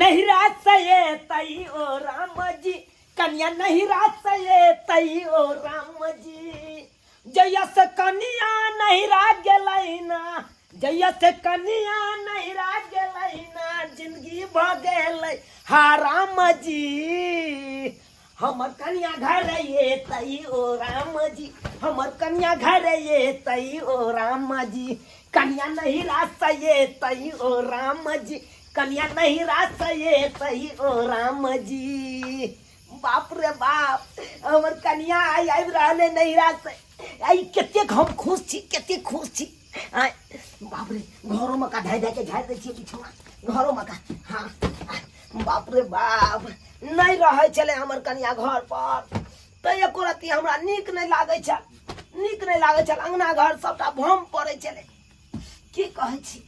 नहिरा से एतै ओ राम जी, कनिया नहिरा से एतै ओ राम जी। जहिया से कनिया नहिरा गेलै ना, जहिया से कनिया नहिरा गेलै ना, जिंदगी भऽ गेलै हा राम जी। हमर कनिया घर एतै ओ राम जी, हमर कनिया घर एतै ओ राम जी। कनिया नहिरा से एतै ओ राम जी, कनिया नहिरा से एतै ओ राम जी। बाप रे बाप, हमर कनिया आइ आबि रहल है नहिरा से। आइ कतेक हम खुश छी, कतेक खुश छी। आइ बाप रे, घरो में का धाय धाय के झाड़ि दै छियै बिछौना, घरो में का। हाँ बाप रे बाप, नहि रहै छलै हमर कनिया घर पर तऽ एको रत्ती हमरा नीक नहि लागै छल, नीक नहि लागै छल। अङ्गना घर सबटा भम पड़ै छलै, की कहै छी।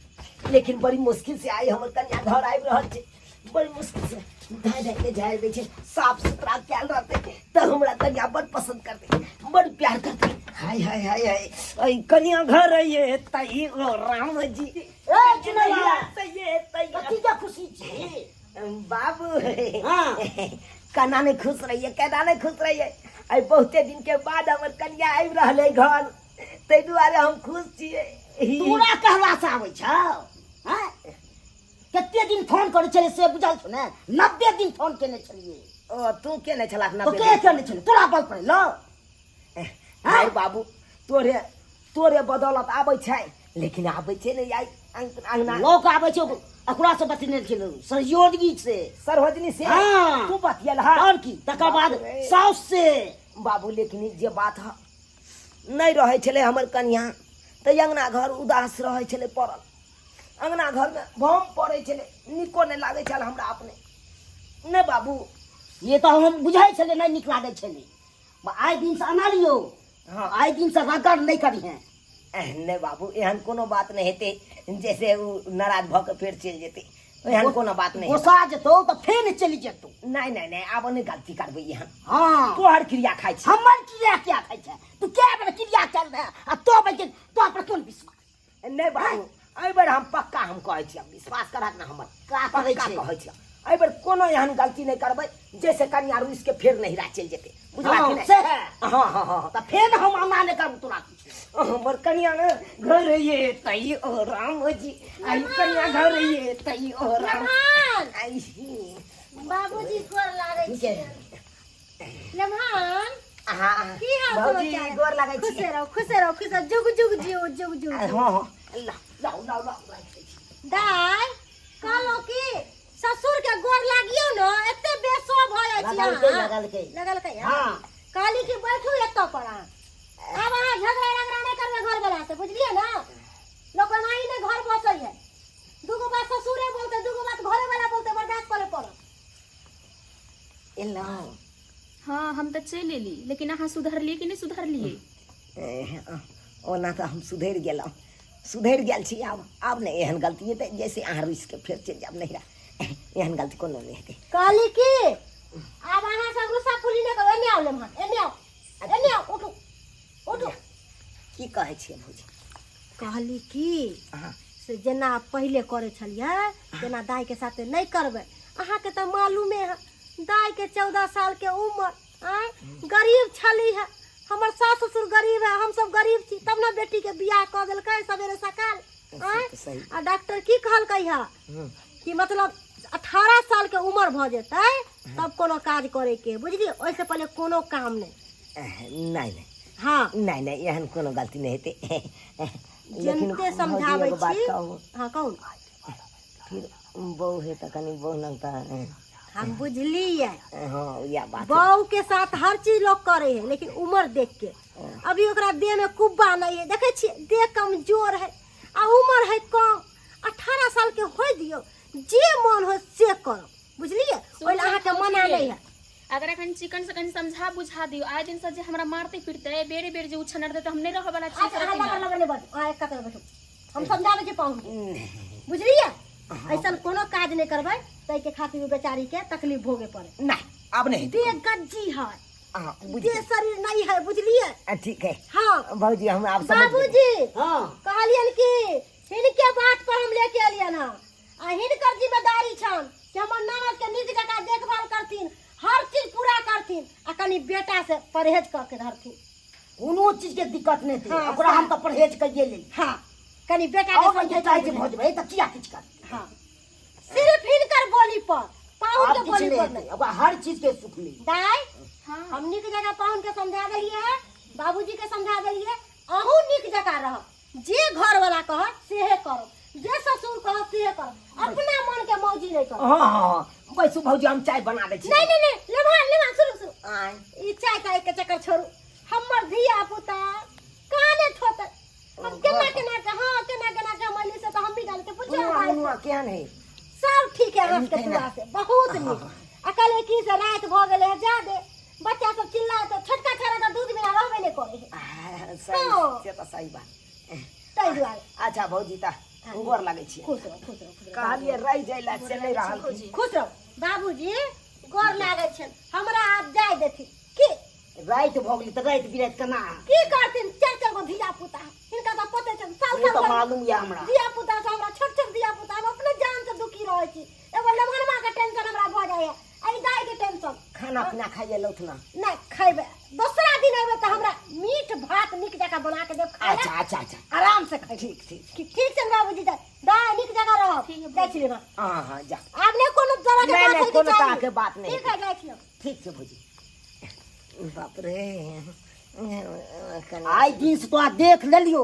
लेकिन बड़ी मुश्किल से आइ हमर कनिया घर आबि रहल छै, बड़ी मुश्किल से धाय धाय के झाड़ि दै छै। साफ सुथरा कयल रहतै तऽ हमरा कनिया बड़ पसंद करतै, बड़ प्यार करतै। हाय हाय हाय हाय, ऐ कनिया घर एतै ओ राम जी। ए चुनैया, कथी के खुशी छी? बाबू हाँ। केना नहि खुश रहिए, केना नहि खुश रहिए। आइ बहुते दिन के बाद हमर कनिया आबि रहल है घर, ताहि दुआरे हम खुश छियै। तोरा कहला से आबै छौ? हैं? कते दिन फोन करै छलै से बुझल छौ ने? 90 दिन फोन केने छलियै। ओ तू केने छलक? तो 90 के दिन? केने छलै? तोरा बल पड़लो। हाय बाबू, तोरे तोरे बदौलत आबै छै, लेकिन आबै छै ने आइ अंगना। लोक आबै छै ओकरा से बतिने छलै, सहयोगी से। सरोजनी से? हाँ। तू बतियल? हा। और की, तकर बाद बाप रे। साउस से। बाबू, लेकिन ई जे बात ह, नहि रहै छलै हमर कनिया तऽ अंगना घर उदास रहै छलै पड़ल, अंगना घरमे बम पड़ै छलै, नीको नहि लागै छल हमरा अपने नहि बाबू। ये तऽ हम बुझै छलै नहि नीक लागै छलै। आइ दिन से अना लियौ। हाँ। आइ दिन से रगड़ नहि करिहें। नहि बाबू, एहन कोनो बात नहि हेतै जैसे ओ नाराज भऽ के फेर चलि जेतै, एहन कोनो बात नहि हेतै। गोसा जेतौ तऽ फेर चलि जेतौ। नहि नहि नहि, आब नहि गलती करबै एहन। हाँ। तोहर क्रिया खाइ छी। हमर क्रिया क्या खाइ छै? तू कए बेर क्रिया चल रहे आ तो बेर तो पर कोन विश्वास? नहि बाबू, एहि बेर हम पक्का हम कहै छी, विश्वास करहक ने हमर। का करै पक्का छै? कहै छी, एहि बेर कोनो एहन गलती नहि करबै जैसे कनिया रुसि के फेर नहिरा चलि जेतै, बुझला कि हाँ, नहि? से है। हाँ हाँ हाँ। तऽ फेर हम अना नहि करब तोरा किछु। हमर कनिया ने घर ये तई ओ राम जी, आई कनिया घर ये तई ओ राम। लम्हान। आई बाबूजी गोर लागै ठीक है। छी लम्हान। हाँ। की हाल भौजी, समाचार? गोर लागै छी। खुशे रहो, खुशे रहो, खुशे रहो। जुग जुग जियो, जुग जुग जियो। हाँ हाँ, लाउ लाउ लाउ लाउ, राखि दै छी। दाय, कहलहुँ कि ससुर के गोर लागियो ने, एते बेसो भऽ जाइ छी लगलकै, अहाँ। लगलकै। लगलकै, हाँ। हाँ। कहली कि बैठू एतऽ पर अहाँ। आब अहाँ झगड़ा रगड़ा नहि करबै घर वाला से, बुझलियै ने? लोक एनाही नहि घर बसै है। दूगो बात ससुरे बोलते, दूगो बात घरे वाला बोलते, बर्दाश्त करे पड़त। एलहुँ? हाँ, हम तऽ चलि एली, लेकिन अहाँ सुधरलियै कि नहि सुधरलियै? ओना तऽ हम सुधरि गेलहुँ, सुधरि गेल छी। आब आब नहि एहन गलती हेतै जैसे अहाँ रुसि के फेर चलि जायब नहिरा, एहन गलती कोनो नहि हेतै। कहली कि आब अहाँ सब रुसा फुली नहि करू। एने आउ लेमहन, एने आउ, एने आउ, उठू उठू। की कहै छियै भौजी? कहली कि हाँ। से जेना पहिले करै छलियै तेना दाइके साथे नहि करबै। अहाँके तऽ मालूमे है दाइके 14 सालके उम्र आँय, गरीब छली है, हमर सास ससुर गरीब है, हमसब गरीब छी, तब ने बेटीके बियाह कऽ देलकै सवेरे सकाल आँय। से तऽ सही। आ डॉक्टर की कहलकै है कि मतलब 18 सालके उम्र भऽ जेतै तब कोनो काज करैके, बुझलियै? ओहिसँ पहिले कोनो काम नहि। नहि नहि। हाँ। नहि नहि, एहन कोनो गलती नहि हेतै। लेकिन जनते भौजी, समझाबै एगो बात छी। कहू? हाँ, कहू। फिर बहू है तऽ कनि बहू लग तऽ हम बुझलियै। हाँ, इएह बात। बहू के साथ हर चीज लोग करे है, लेकिन उम्र देख के। अभी ओकरा देह में कुब्बा नहीं है, देखे छियै देह कमजोर है आ उम्र है कम। 18 साल के हो दियौ, जे मन हो से करब, बुझलियै? ओहि लए अहाँके मना नहीं है। अगर अखन चिकन से कनि समझा बुझा दियौ, आइ दिन से जे हमरा मारते पीटते बेरे बेर जे उछनर देते, हम नहि रहऽ वाला छी। अच्छा, अहाँ लगर लगर नहि बाजू, अहाँ एक कतऽ बैठू, हम समझाबै छी पाहुन के, बुझलियै? ऐसन कोनो काज नहि करबै ताहिके खातिर ओ बेचारी के तकलीफ भोगे पड़े। नहि, आब नहि हेतै। देह गज्जी है। हाँ, बुझि देह गेली। शरीर नहीं है, बुझलियै? ठीक है। हाँ। भौजी, हम आब समझ गेली। बाबूजी। हाँ। कहलियन कि हिनके बात पर हम लेके एलियन हँ आ हिनकर जिम्मेदारी छन। कि हमर ननद के नीक जकाँ देखभाल करथिन, हर चीज पूरा करथिन आ कनि बेटा से परहेज कऽ के धरथिन। कोनो चीज के दिक्कत नहीं थी। हाँ, ओकरा हम तऽ परहेज करिए ले। हाँ, कनि बेटा के और समझै टाइट भऽ जेबै तऽ किया किछु कर। हाँ, सिर्फ हिनकर बोली पर, पाहुन आब के किछु बोली नहि पर हेतै नहीं। ओकरा हर चीज के सुख मिली। दाई, हाँ। हम नीक जगह पाहुन के समझा देलिए है, बाबूजी के समझा देलिए, अहूँ नीक जगह रह, जे घर वाला कहत सेहे करो, जे ससुर कहत सेहे करो, अपना मन के मौजी नहीं करो। हाँ हाँ हाँ, बैसू भौजी, हम चाय बना दै छी। नहीं नहीं नहीं, लेबा लेबा, शुरू शुरू। आय। ई चाय ताय के चक्कर छोड़ू, हमर धिया पुता काने थोते हम केना केना के, हाँ केना केना के हम अइली से तऽ हम भी जानते पूछो। मुनुआ भाई। मुनुआ केहन है? सब ठीक है अहाँ नीक के है ना? दुआ से बहुत नीक। आ कहले की से राति भऽ गेलै है जादे, बच्चा सब चिल्लाते, छोटका छोरा तऽ दूध बिना रहबे नहि करै है। सही। हाँ। से तऽ सही बात। ताहि दुआरे। अच्छा भौजी, तऽ गोर लागै छियै। खुश रहो, खुश रहो, खुश रहो। कहलियै रहि जाइ लए, से नहि रहल। खुश रहो बाबूजी, गोर लागै छनि, हमरा आब जाय देथिन की? राति भऽ गेलै तऽ राति बिराति केना की करथिन? चारि चारि गो धिया पुता हिनका तऽ पते छनि साल ओ साल तऽ भरि मालूम यऽ हमरा। धिया पुता से हमरा, छोट छोट धिया पुता, हम अपने जान से दुखी रहै छी। एगो लमहनमा के टेंशन हमरा भऽ जाइए आ ई दाई के टेंशन। खाना पीना खाइए लौथ ना? नहि खैबै, दोसरा दिन अयबै तऽ हमरा मीट भात नीक जकाँ बना के देब खाय। अच्छा अच्छा अच्छा। आराम से खैबै। ठीक ठीक। ठीक ठीक छै बाबूजी, जाय दाई, नीक जगह रहब। ठीक है। जाइ छी रे। हाँ हाँ, जा। आब नहि कोनो तरह के नहि, बात नहि, होइके कोनो चाही। तरह के बात नहि। ठीक है, जाइ छी हम। ठीक छै भौजी। बाप रे, कनि आइ दिन से तोरा देख लेलियो,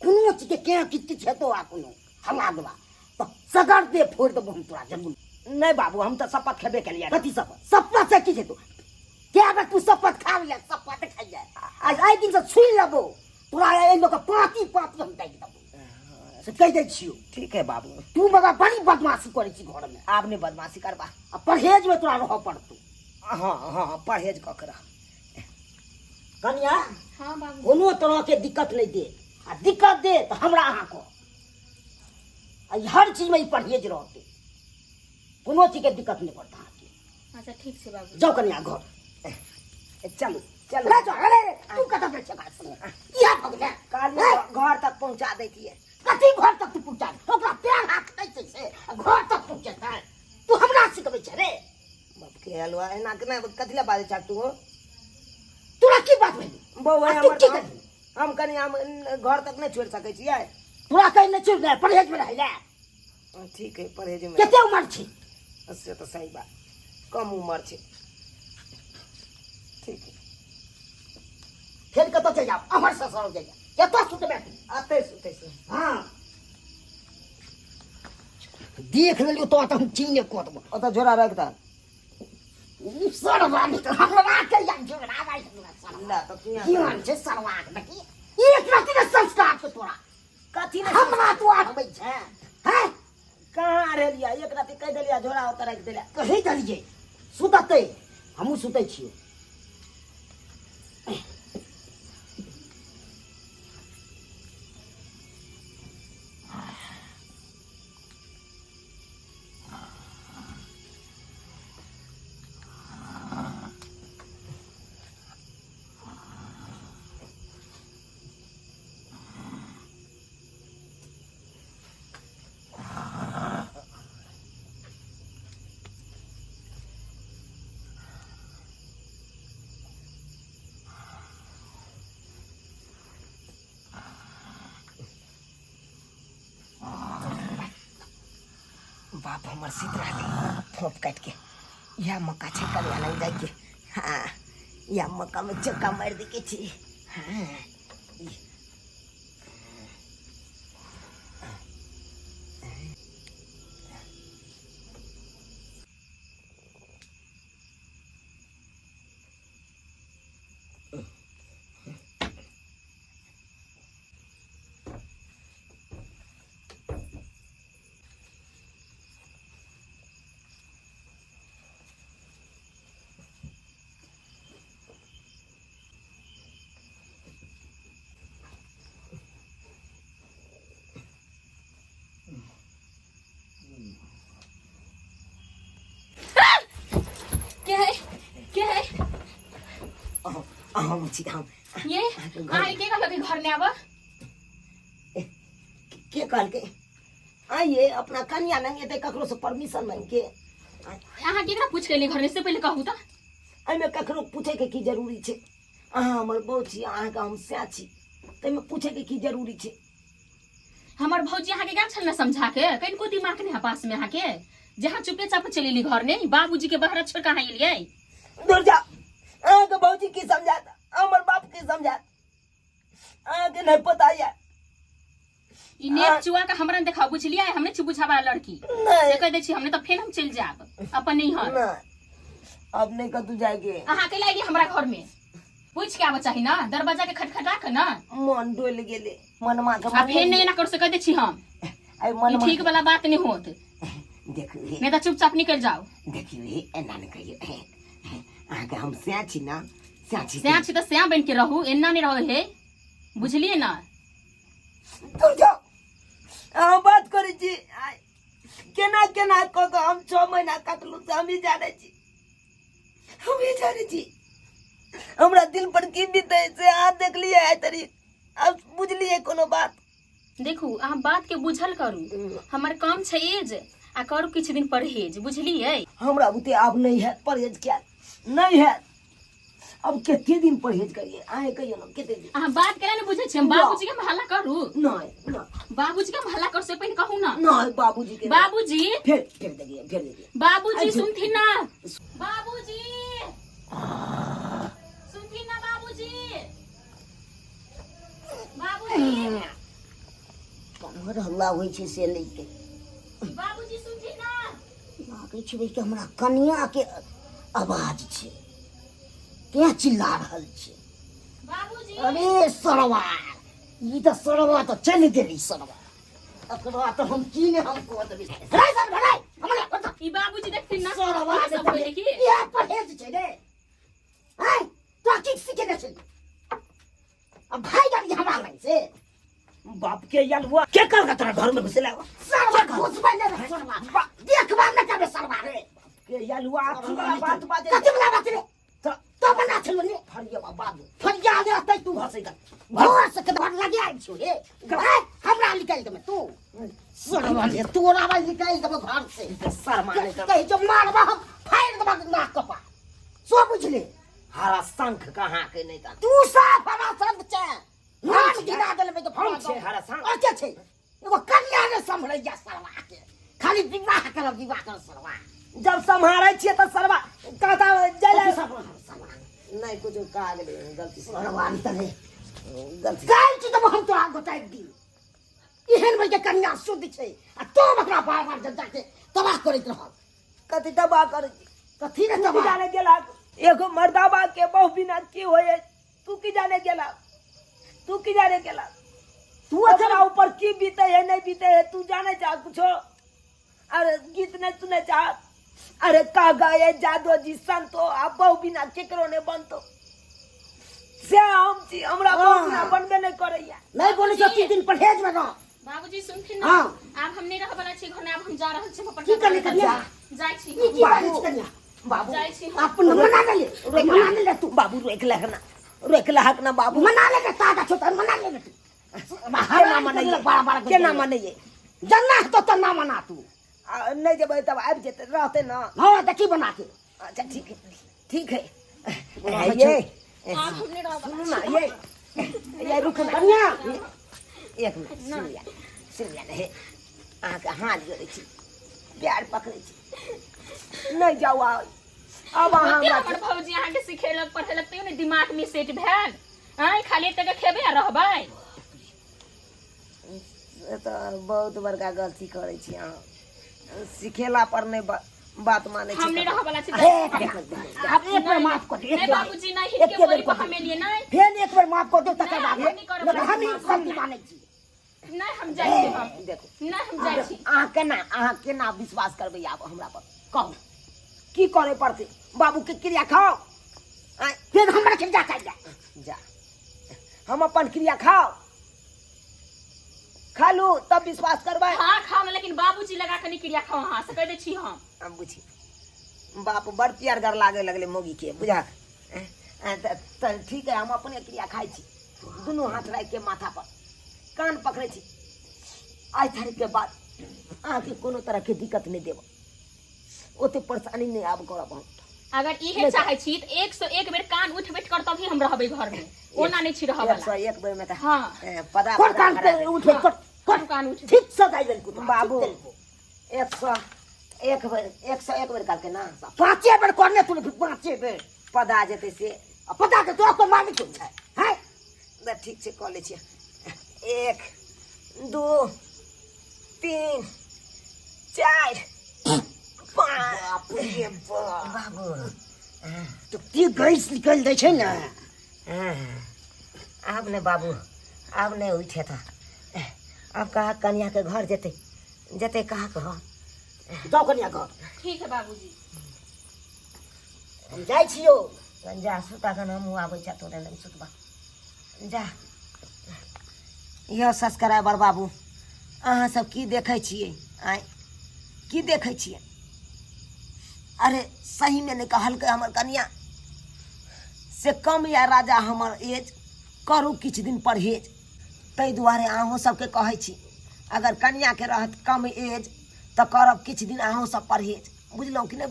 कोनो चीज के केँ किछु किछु हेतौ आ कोनो हल्ला गुल्ला तऽ सगर दे फोड़ि देबो हम तोरा जरूर। नहि बाबू, हम तऽ शपथ खेबे केलियै। कथी शपथ? शपथ से की हेतौ? कए बेर तू शपथ खा लिया, शपथ खाइया। आज आइ दिन से छुइ लेबो तोरा, एहि लोक पाँती पाँती हम दागि देबो से कहि दै छियौ। ठीक है बाबू। तू मगर बड़ी बदमाशी करै छी घरमे। आब नहि बदमाशी करबा। आ परहेजमे तोरा रहऽ पड़तौ। हाँ हाँ, परहेज कऽ के रह। कनिया। हाँ बाबू। कोनो तरहके दिक्कत नहि दे, आ दिक्कत दे तऽ हमरा अहाँ कह। आ ई हर चीजमे ई परहेज रहतै, कोनो चीजके दिक्कत नहि पड़तै अहाँके। अच्छा ठीक छै बाबू। जाउ कनिया घर। चलू चलू। ले जाउ। अरे तू कतऽ जाइ छै ओकरा संगे? इएह भऽ गेलै। कहलियै घर तक पहुँचा दैतियै। कथी घर तक तू पहुँचा दे? ओकरा पैर हाथ नहि छै से आ घर तक पहुँचेतै? तू हमरा सिखबै छै रे? बाप के हलवा, एना केना कथी लए बाजै छह तू? तोरा की बात भेलै? बौआ, आ तू हमर की तऽ करबही? हम कनि हम घर तक नहि छोड़ि सकै छियै। तोरा कहीं नहि छोड़ि दे, परहेजमे रहै लए। ठीक है, परहेजमे। कते उमर छै? से तऽ सही बात, कम उमर छै। ठीक है। फेर कतऽ चलि जाउ? अमर ससुराल चलि जाउ? कतऽ सुतबै तू? अतै सुतै छै। हाँ, देख लेलियौ तो तऽ हम चीने कऽ देबो। ओतऽ झोरा राखि दह। ई सरवा नहि तऽ हमरा के या झोरा राखि देबो सरवा। ला तऽ तू यहाँ। केहन छै सरवा के देखी, एक रति ने संस्कार छै तोरा। कथी ने हमरा तू आठबै छै हैं? कहाँ रहलियै? एक राति कहि देलियै झोरा ओतऽ राखि देलियै। कहि देलियै सुततै, हमहूँ सुतै छियै। बाप हमर सीत रहलै फोप काटि के। इएह मौका छै कनिया लग जाइके। हाँ, इएह मौकामे चक्का मारि दैके छै। हाँ, ई के है, के है? हम छी, हम। ये अहाँ के कहलक घर में आबऽ? के कहलकै? आइए अपना कनिया नंगे एतै ककरो से परमिशन मांगि के? अहाँ केकरा पूछ के एलियै घर में से पहिले कहू तऽ एहिमे ककरो पूछैके की जरूरी छै अहाँ हमर बहू छी अहाँके हम सएह छी ताहिमे पूछैके की जरूरी छै हमर भौजी अहाँके गेल छल ने समझा के कनिको दिमाग नहि है पास में अहाँके जहाँ चुपे चाप चलि एली घर ने बाबूजी के बाहर छोड़ के अहाँ एलियै दूर जा अहाँके भौजी की समझात हमर बाप की समझात अहाँके नहि पता यऽ ई नेप चुआ के हमरा ने देखाओ बुझलियै हमने छी बुझावा लड़की नहीं से कह दै छी हमने तऽ फेर हम चलि जायब अपन नैहर नहीं अब नहीं कतू जाएके अहाँ के लागी हमरा घर में पूछ के आबऽ चाही ना दरवाजा के खटखटा के ना मन डोल गेले मनमा के आ फेर नहीं एना कर से कह दै छी हम आई ई मनमा ठीक वाला बात नहीं होत देखियो हे नहीं तऽ चुपचाप निकल जाओ देखियो हे एना नहि कहियो अहाँके हम सैं छी ना सैं छी सैं छी तऽ सैं बनि के रहू एना नहीं रहो हे बुझलियै ना दूर जाओ अहाँ बात करै छी आइ केना केना कऽ कऽ हम 6 महीना कटलहुँ से हमही जानै छी हमही जानै छी हमरा दिल पर की बीतै से अहाँ देखलियै आइ तरी आब बुझलियै कोनो बात देखू अहाँ बात के बुझल करू हमर काम छै एज आ करू किछु दिन परहेज बुझलियै हमरा बुते आब नहि हैत परहेज कयल नहि हैत अब कते दिन परहेज करिए अहें कहियो ना कते दिन अहाँ बात केना ने बुझै छियै हम बाबूजी के हम हल्ला करू नहीं नहीं बाबूजी के हम हल्ला करू से पहिने कहू ना नहीं बाबूजी के नहीं। बाबूजी फिर फिर देखिए फिर देखिए बाबूजी सुनथिन ना बाबूजी सुनथिन ना बाबूजी बाबूजी कमर हल्ला होइ छै से नहि के बाबूजी सुनथिन ना लागै छै कि हमरा कनियाके आवाज छै तें चिल्ला रहल छै बाबूजी अरे सरवा ई तऽ सरवा तऽ चलि गेली सरवा एकरा तऽ हम की ने हम कऽ देबै रे सर भराइ हमरा पता ई बाबूजी देखथिन ना सरवा ई सब होय है की इएह परहेज छै रे आँय तोरा की सिखेने छली अब भाई गाड़ी हमरा लग से बाप के यल हुआ के कर का तोरा घर में घुसेला सरवा घुसबै ने रे सरवा देखबा ने करबे सरवा रे के यल हुआ अथी वाला बात बाजे कथी वाला बात रे तो तो बना छलो ने फरिया बाबू फरिया ले अतै तू घसै का घर से के घर लगे आयल छो रे आँय, हमरा निकालि देबै तू सरवा रे तोरा भाई निकालि देबै घर से शर्मा नहीं कर कही जो मारबा हम फाड़ि देबा नाक कपा सो बुझले हरा शंख कहाँ के नहीं ता तू साफ हरा शंख छै नाक गिरा देलबै तऽ हम छै हरा शंख और के छै एगो कन्या ने सम्हरैया सरवा के खाली विवाह करब विवाह करब सरवा जब सम्हारै छियै तऽ सरवा कहता जय कथी सब सरवा नहीं कुछ कहा गेलै गलती से सरवा तने गलती गाय छी तऽ हम तोरा गोटाइ दी एहन भाई के कन्या शुद्ध छै आ तो ओकरा बार बार जनता के तबाह करैत रहल कथी तबाह करै छी कथी ने तू की तबाह जाने गेला एगो मर्दाबा के बहु बिना की होय तू की जाने गेला तू की जाने गेला तू ओकरा ऊपर की बीते है नहीं बीते है तू जाने चाह कुछो अरे गीत नहीं सुने चाह अरे का गाये जादो जी संतो आ बहु बिना केकरो ने बनतो से हम छी हमरा बहु बिना बनबे नहीं करैया नहीं बोलै छौ 3 दिन परहेज में रह बाबूजी सुनथिन ना हाँ। आब हम नहीं रहऽ वाला छी घर में आब हम जा रहल छी हम अपन की करली कन्या? जाइ छी ई की बाजै छी कन्या बाबू जाइ छी हम। अपन मना ले ले मना ले ले तू बाबू रोक लहक ना रोक लहक ना बाबू मना ले ले ताजा छौ तऽ मना ले ले तू केना मनैये बारह बारह केना मनैये जन्ना हेतौ तऽ ना मना तू आ, नहीं जेबै तब आबि जेतै रहतै ना हँ देखी बना के अच्छा ठीक है ठीक है रहै ये आब हम नहीं रहऽ सुनू ना ये ये रुक ना कन्या एक मिनट सुन लिया सुन लिया हे अहाँके हाथ जोड़ै छी प्यार पकड़ै छी नहि जाउ आब अब अहाँ ओते हमरा हमर भौजी अहाँके सिखेलक पढ़ेलक तैयो ने दिमाग में सेट भेल आँय खाली एते खेबै आ रहबै से तऽ बहुत बड़का गलती करै छी अहाँ सिखेला पर नहि बात मानै हम छी नहीं रहऽ वाला छी हे आब एक बेर माफ कर दे नहीं एक बेर बाबूजी नहीं हिनके एके बेर बोली पर कऽ दे। हम एलियै नहीं फेर एक बेर माफ कर दे तकर बाद नहीं, हम नहीं करब। हम ही गलती मानै छी नहीं हम जाइ छी हम देखू नहीं हम जाइ छी अहाँ केना अहाँ केना विश्वास करबै आब हमरा पर कहू की करे पड़तै बाबू के क्रिया खाओ आँय, फेर हमरा के जा जा जा हम अपन क्रिया खाओ खा लू तब विश्वास करबै हाँ खाओ ना लेकिन बाबूजी लगा के नहीं क्रिया खाओ अहाँ से कह दै छी हम हम बुझी बाप बड़ प्यारगर लागे लगले मौगी के बुझा तऽ ठीक है हम अपने क्रिया खाइ छी दुनू हाथ राखि के माथा पर कान पकड़ै छी आइ तारीख के बाद अहाँके कोनो तरहके दिक्कत नहि देब ओते परेशानी नहि आब करब हम। अगर इहे चाहे छी तऽ 101 बेर कान उठ बैठ कर तभी हम रहबै घर में, ओना नहि छी रहऽ एक वाला। सौ एक बेर में तऽ हाँ। पदा कोन पदा कान करा पे देब। उठे कर कोन कान उठ ठीक से दाइ देलको तोरा, बाबू। ठीक देलको। 101 बेर, 101 बेर कहलकै ना। पाँचे बेर करने तू, पाँचे बेर पदा जेतै से। आ पता के तोरा कोन मालिक क्यों छै हैं? तऽ ठीक छै, कऽ लै छियै। 1 2 3 4 5। बाप रे बाप। बाबू। तो की गैस निकल दै छै ने। आब ने बाबू, आब नहि उठे तऽ आब कहा कनियाके घर जेतै, जेतै कहा कह। जाओ कनिया घर। ठीक है बाबूजी। हम जाइ छियौ। जा सुता कन, हमहूँ आबै छ तोरे लग सुतबा जा। यौ सब्सक्राइबर बाबू, अहाँ सब की देखै छियै? आँय, की देखै छियै? अरे सहीमे नहि कहलकै हमर कनिया से कम या राजा हमर एज, करू किछु दिन परहेज। ताहि दुआरे अहूँ सबके कहै छी, अगर कनियाके रहत कम एज तऽ करब किछु दिन अहूँ सब परहेज। बुझलहुँ कि नहि?